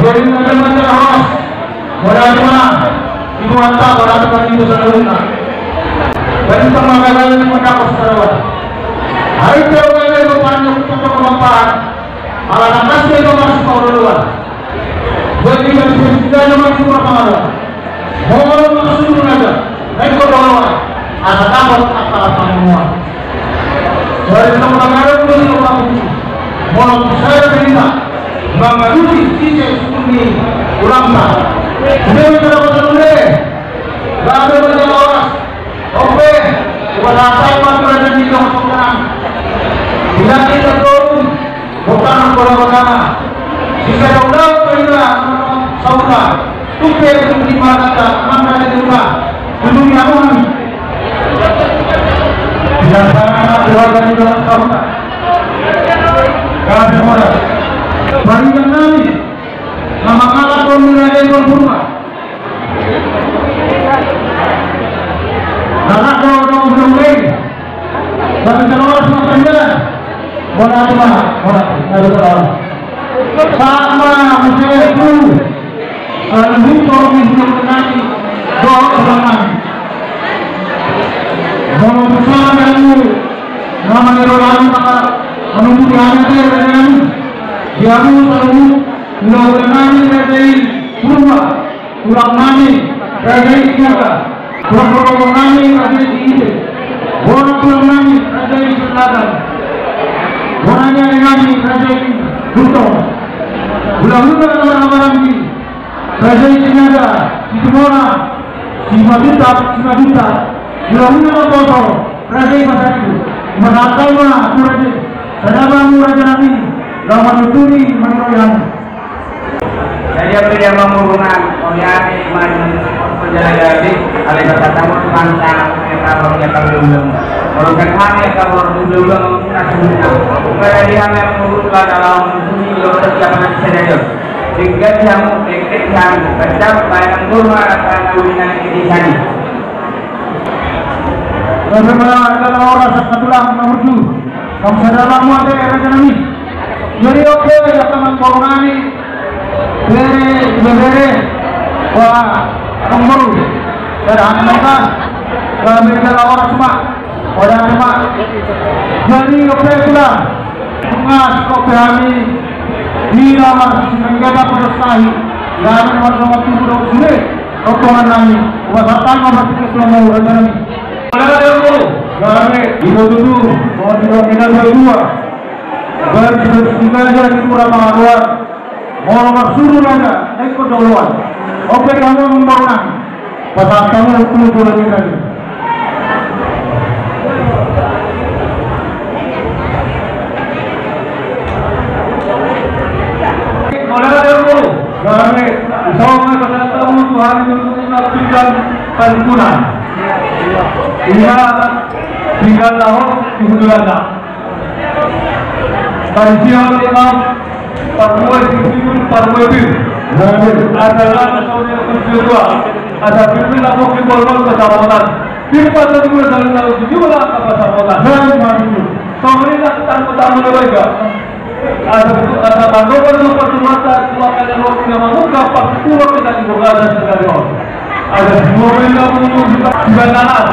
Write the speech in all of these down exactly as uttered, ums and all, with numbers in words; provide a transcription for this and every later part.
Jadi, teman-teman, horas, horas, horas. Ibu Anta, horas, horas, ibu saudara. Bani sama gagal ni mendapos sarawa. Hari itu gagal itu panjang untuk kemampuan. Ala nang kasih itu masih kau duluan. Bagi yang sudah nama itu berpengaruh. Molo marsuru raja, naeng ho do laho, asa dapot angka pangomoan. Dari tong pangaran do di rumah kuku. Molo bisa berita, mangalusi sise sukuni ulangta. Dia bisa dapat dulu deh. Gak ada banyak orang. Oke, buat apa yang mau kerja di rumah kuku? Tidak kita turun. Bukan bola pertama. Sisa dua belas perintah saudara. Tupe di mana kita mana di rumah. Belum yang mana. Tidak sana keluarga di dalam saudara. Kami bola. Barikan kami. Nama kalah pun mulai dari rumah. Nah, kalau orang belum lagi, tapi kalau orang semua penjara, bola tu mana? Bola tu mana? Sama, misalnya itu, kalau itu orang yang belum kenal, doa orang. Kalau bersama dengan nama orang, maka menunggu di anak dia dengan dia pun selalu melakukan dari rumah. Tulang nami, raja i Sinaga. Tulang nami, raja i Sihite. Bona tulang nami, raja i Sinaga. Bona nyari nami, raja i Gultom. Hulahula nama-nama nami, raja i Sinaga, Situmorang, Simatupang, Simatupang. Hulahula Naposo, raja i Pasaribu. Masa tama, tu raja. Sada ma hamu raja nami, lawan tuni, manurut nami. Jadi, apa dia mamurungan, oh ya, ini main penjara jadi, alai kata tamu, mantap, ya, kalau dia kalau dia bilang, kalau kan hal ya, kalau dia bilang, bukan dia yang mamurungan dalam ini, lo tetap ada saja. Sehingga dia mau, dia kan, tetap bayang rumah, rasa nawi nanti di sana. Bagaimana kalau orang satu tulang, nomor tujuh? Kamu sadar lah, mau ada raja nami. Jadi, oke, ya, teman, kalau nami, bere, bere, wah, nomor, bere, anak, kan? Kami kalau orang semua, orang semua. Jadi, oke, tulang. Mas, oke, kami, nina, mas, menggata, pedas, tahi. Kami, mas, sama tujuh, dong, sini. Rombongan nami, upasahat ma bertiga selama raja nami. Ada yang mau? Gak ada. Ibu tutu, mau tidak, tidak ada dua. Baru sudah tinggal aja di kurang maharuan. Mau marsuru raja, naik ke duluan. Oke, kamu membawa nami. Pasahat kamu, aku mau jual lagi. Mauliate ma. Gare, isomai pasahat hamu tu hami, nunga tinggal panungkunan. Ia tinggal laho di hujurana. Tadi siang imam, parmue sipir, parmue pir. Gare. Adalah sore kedua. Ada pir, pir, aku kimbol, kimbol, kesamotan. Pir, pada dua, saling lalu tujuh, lah, apa samotan. Gare, maju. Pemerintah, tamu-tamu, lembaga. Ada, ada tanggapan tu pertemuan, dua kali waktu yang membuka, pas dua kita di Bogor dan segala. Ada dua kali yang menunggu di Bandaran,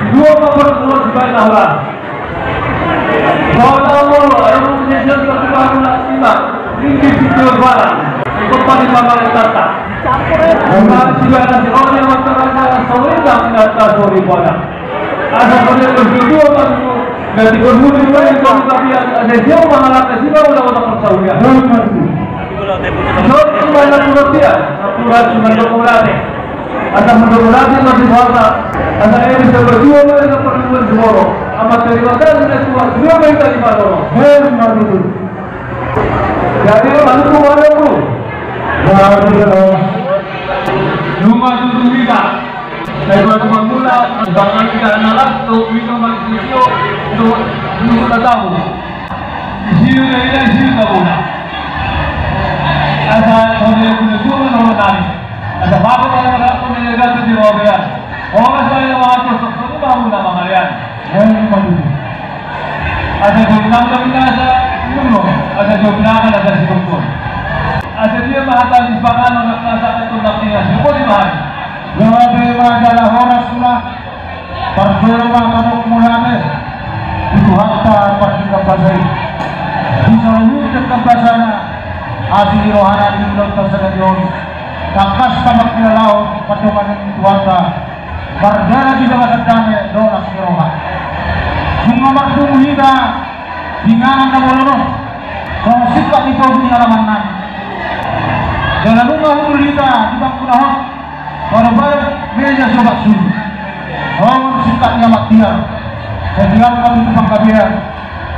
dua kabar dua di Bandaran. Bahwa Allah, Allah menjadi satu baru lima, ini di Bogor, itu paling paling tata. Bukan juga ada orang yang masyarakat, sorry, tidak, tidak, sorry, bola. Asa pada berdua baru. Jadi berhubung dengan kami, ada jauh mahalata sih, kalau udah orang persaudara. Betul. Jauh itu banyak perhatian. Aturan cuma dua puluh hari. Ada menurut lagi masih puasa. Ada yang bisa berdua, ada yang perlu berdua. Amat terima kasih, dan semua, semua yang tadi, Pak Toro. Betul. Jadi, lalu kepada aku. Luar biasa. Lumayan dulu kita. Saya baru pemula, bahkan kita analog, tuh, itu masih itu, tuh, dulu kita tahu. Di sini, ya, di sini, tahu, nah. Asa, kalau dia punya dua, kan, orang tadi. Asa, bapak, kalau orang punya, dia ganti di Robean. Orang saya, waktu, tuh, tuh, tahu, nah, Bang Arian. Yang ini, Bang Dudi. Asa, jom, tahu, tapi, asa, belum, asa, jom, nah, kan, asa, si, tuh, tuh. Asa, Dia ma hata ni panganon na masa na tondang tinas. Gabe ma jala horas, Tulang. Parjolo ma tadok mauliate tu Tuhanta pardenggan basa i. Di saluhut denggan basana, asi ni rohana di ulaonta sadari on, tangkas ma pangkilalaon pandonganan ni Tuhanta. Mardalan di bagasan dame dohot las ni roha. Nunga marpungu hita di inganan na bolon on, songon singkat ni pogu ni alaman nami. Jala nunga hundul hita di bangku na hot, parbalik meja sobat sulu. Songon singkat ni amak tiar, sai tiar ma tutu panggabean,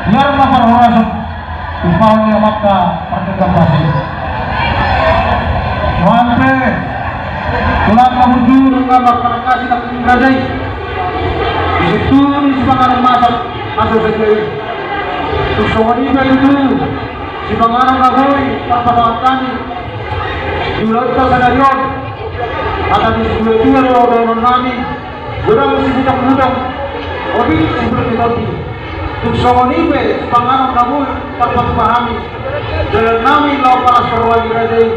tiar ma parhorason, tumpahon ni amanta pardenggan basa i. Nuaeng pe, Tulang na burju, nunga marpalangkasi nangkin raja i. Di situ ni sipanganon masak, aso sadia i. Tung songon i pe tutu, sipanganon na boi tarpasahat hami di ulaonta sadari on. Hata ni situatua do dohonon nami: Godang sibutang-butang, otik siberni-berni. Tung songon i pe sipanganon na boi tarpatupa hami, dalan nami laho palas parroha ni raja i.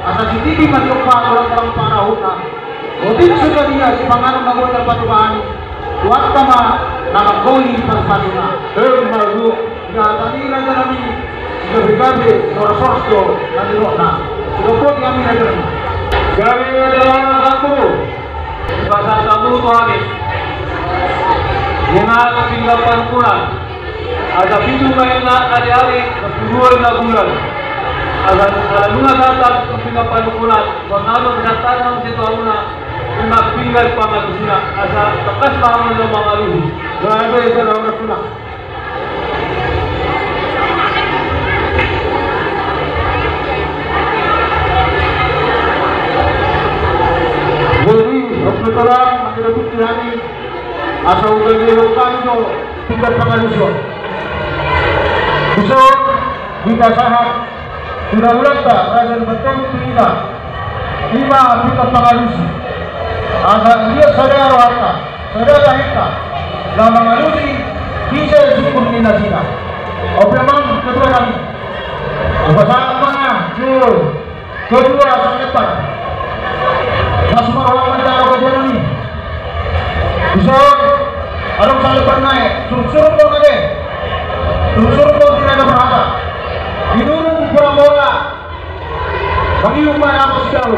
Asa sititi ma diompa godang-godang pangarahutna. Otik so sadia sipanganon na boi tarpatupa hami, Tuhanta ma na manggohi pasu-pasuna. Emma tutu. Di hata ni raja nami, sigabe-gabe horas-horas do na nidokna. Sidok boti hami raja nami. Gabe ma jala horas, Tulang. Dipasahat hamu tu hami, ima pinggan panungkunan. Asa pitu ma inna ari-ari, sampulu dua inna bulan. Asa ala nunga sahat hamu tu pinggan panungkunan, songon na dipasahat hamu tu hamuna, ima pinggan pangalusina. Asa tangkas ma hamu na mangalusi. Gabe ma jala horas, Tulang. Jadi, waktu Tulang, makin ribut hami, asa udah dilakukan itu, tinggal pengalusi. Bisa, kita sahat, sudah ulang tak, raja bertemu kita. Ima pinggan pangalusi. Asa liat sada rohanta, sada tahinta, na mangalusi ise sungkun ni nasida. Ope amang ketua nami. Upa sama, jul. Ketua saleban. Mas marwak mandaro ketua nami. Bisa, adong saleban nai. Suruk-suruk do nade. Suruk-suruk do tidak ada berhata. Di dulu bola-bola. Bagi umat apa sih tahu?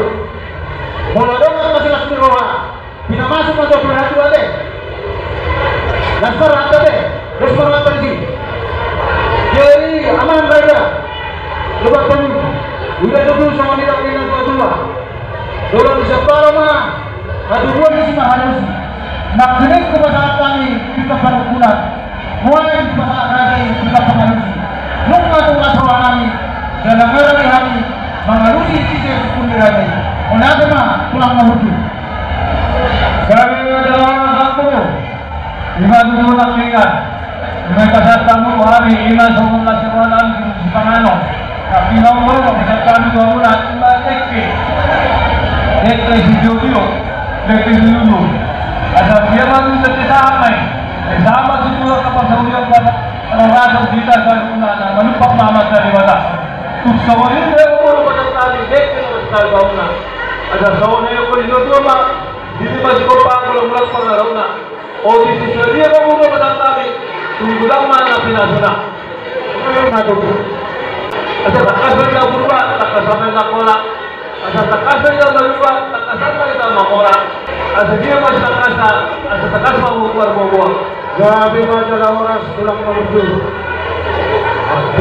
Bola doang kasih las ni roha. Pinamasuk ma tu pinatua ate. Las parhata ate. Las parhata di sini. Jadi, amang raja. Lebat tadi. Udah tutu sama nidok ni natua-tua. Tolong disaparo ma. Katubuan di sini harus. Nak kena kupasahat hami, kita parungkunan. Mulai pasahat raja i, pinggan pangalusi. Nunga tu las roha nami, dalan nami, mangalusi ise sungkun ni raja i. Mauliate ma, Tulang na burju. Gabe ma jala horas, Tulang. Ima tutu nangkiningan. Ima pasahat hamu tu hami, ima songon las ni roha nami tu sipanganon. Tapi na umur, pasahat hami tu hamuna, ima dengke. Dengke sitio-tio. Dengke dilulu. Asa dia ma tu dengke sahat ma i. Dengke sahat ma tu tulang na parsaulian, parhorason di hita saluhutna, na manumpak ma Amanta Debata. Tung songon i pe, umur ma tadi, dengke ma tadi hamuna. Asa songon i pe, di tua ma, di lima sikopa, ulang-ulang pangarahutna. Otik so sadia ma umur ma tadi, tung godang ma na pinasuna. Asa tangkas ma inna burba, tangkas ma inna kolak. Asa tangkas ma hita marbuat, tangkasan ma hita mangolak. Asa dia ma sitangkasan, asa tangkas ma marbuat. Gabe ma jala horas, Tulang na burju.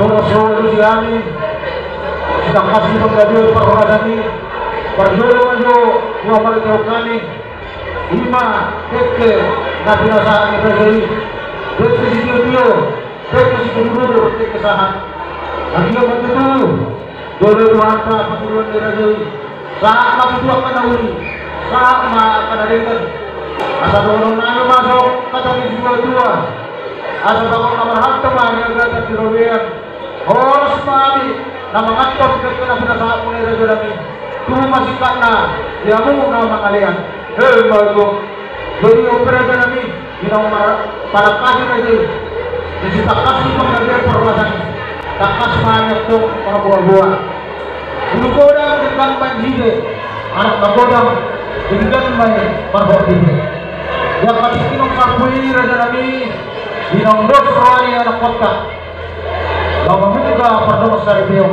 Horas ma di hami. Sitangkas ni panggabean parhorasan i. Parjolo ma jo, dua pali taon nami. Ima, dengke, na pinasahat ni raja i. Dengke sitio-tio. Dengke sitio-tio, dengke sahat. Akhirna ma tutu. Jolo Tuhanta patuduhon ni raja i. Sahat ma tutu angka na uli, sahat ma angka na denggan. Asa dohonon nami ma songon hata ni situa-tua. Asa songon na marhalto ma di agatan di robean. Horas ma hami na manganhon dengke na pinasahatmu ni raja nami. Tubu ma singkatna di hamu na mangalean. Emma tutu. Jadi on pe raja nami, di na marpalangkasi raja i. Di sitangkas ni panggabean parhorasan i, tangkas ma nian tong marboa-boa. Ulu godang denggan ma i di hite, anak na godang denggan ma i marhot di hite. Di angka tingki na umsalpu i, raja nami, di na umdos roha ni anakkonta laho mamungka pardongansaripeon.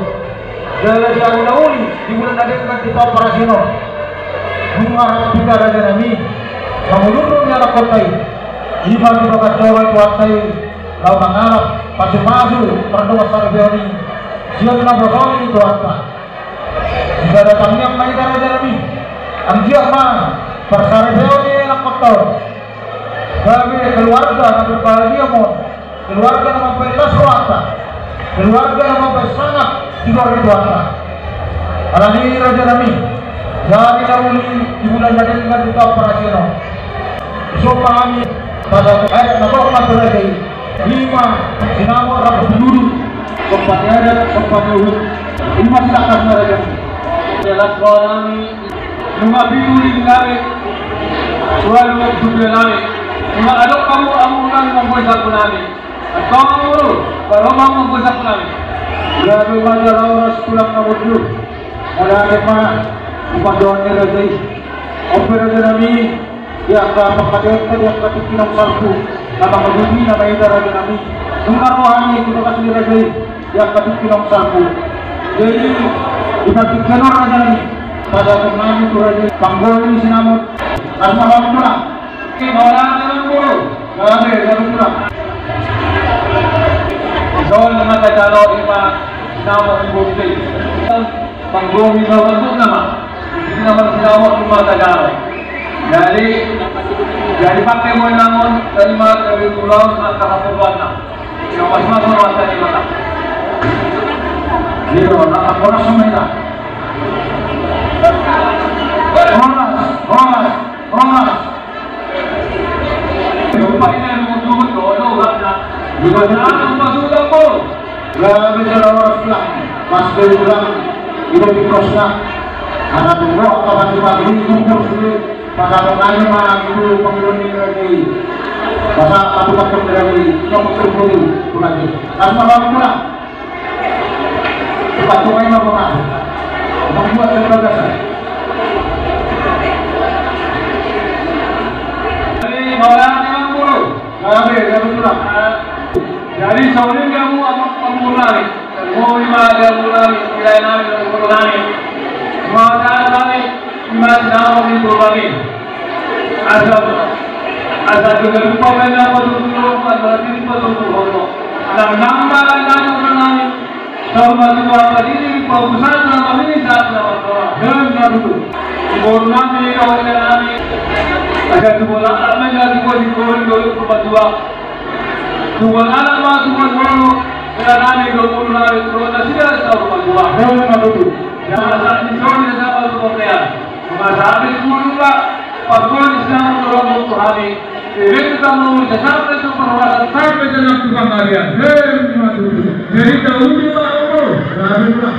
Jala di ari na uli, di bulan na denggan di taon parasian on, nunga rap hita, raja nami, mangulurhon ni anakkonta i, i ma di bagas joro ni Tuhanta i, laho mangalap pasupasu pardongansaripeon i sian naposona ni Tuhanta. Di sada tangiang ma hita, raja nami, anggiat ma parsaripeon ni anakkonta on gabe keluarga na berbahagia ma on, keluarga na mambahen las rohanta, keluarga na mambahen sangap di goar ni Tuhanta. Alani i, raja nami, di ari na uli, di bulan na denggan di taon parasian on, dison ma hami pasahat adat na gok ma tu raja i. I ma sinamot rap dohot duduk, somba ni adat, somba ni uhum. I ma sitangkas, raja nami. Jelas roha nami, nunga pitu lili nami, ualu jumbe nami. Nunga adong hamu amang nami mamboi saku nami. Antong amang boru, baru ma mamboi saku nami. Gabe ma jala horas tulang na burju. Mauliate ma di pandohan ni raja i. On pe, raja nami, di angka pangkataionta di angka tingki na umsalpu, na manguduti nama hita, raja nami. Nunga ro hami tu bagas ni raja i di angka tingki na umsalpu. Jadi di partingkian on, raja nami, pasahaton nami tu raja i panggoli ni sinamot. Las ma roha, tulang. Oke, mauliate, amang boru. Gabe, gabe, tulang. Dison ma tajalo i ma sinamot ni boru i. Panggohi na bantuk nama. Ini nama sinamot i ma tajalo. Jadi, jadi pake ma inang on, tarima, gabe tu ulaon angka haporluanna. Yang mas-mas ma tadi mata. Gitu, nah, horas ma hita. Horas, horas, horas. Lupa ini yang mau turun, dodo, uratna. Gimana? Lupa sudah, Bro. Gabe jala horas, tulang. Pas dia ulang, dia di prosna. Ada tunggu, apa pasti pasti ini kumpul sini. Pasahaton nami ma tu panggoli ni raja i. Pasahat tu panggoli ni raja i. Ino panggoli ni raja i. Las ma roha, tulang. Cepat tu main apa, Mas? Membuat ketegasan. Jadi, mauliate, amang boru. Gabe, gabe, tulang. Jadi, songon i hamu amang boru nami. Songon i ma, amang boru nami, di lae nami, amang boru nami. Mauliate nami. Ima sinamot ni boru nami. Asa, asa jala lupa ma inang on patutur, asa jala lupa patutur. Nang, nang ma inang on, nang. Saur matua, apa diri, pabusan, nama ini, saat nama tua. Dengan nadu. Boru nami, kawan nami. Asa jala lupa, apa yang jala lupa, di boru, boru, boru, patua. Tubuan anak ma, tubuan boru, hela nami, dua pulu nami, dua pulu nami, dua pulu nami. Hela nami, dua pulu. Jala saat ni soni na sama tu Korea. Masa habis dulu, Pak. Pak Goni, sedang mendorong untuk hari. Ini kita mau sampai ke perhorasan, sampai dengan tukang harian. Hela nami, dua pulu. Jadi, tahu di mana, Bro? Nah, itulah.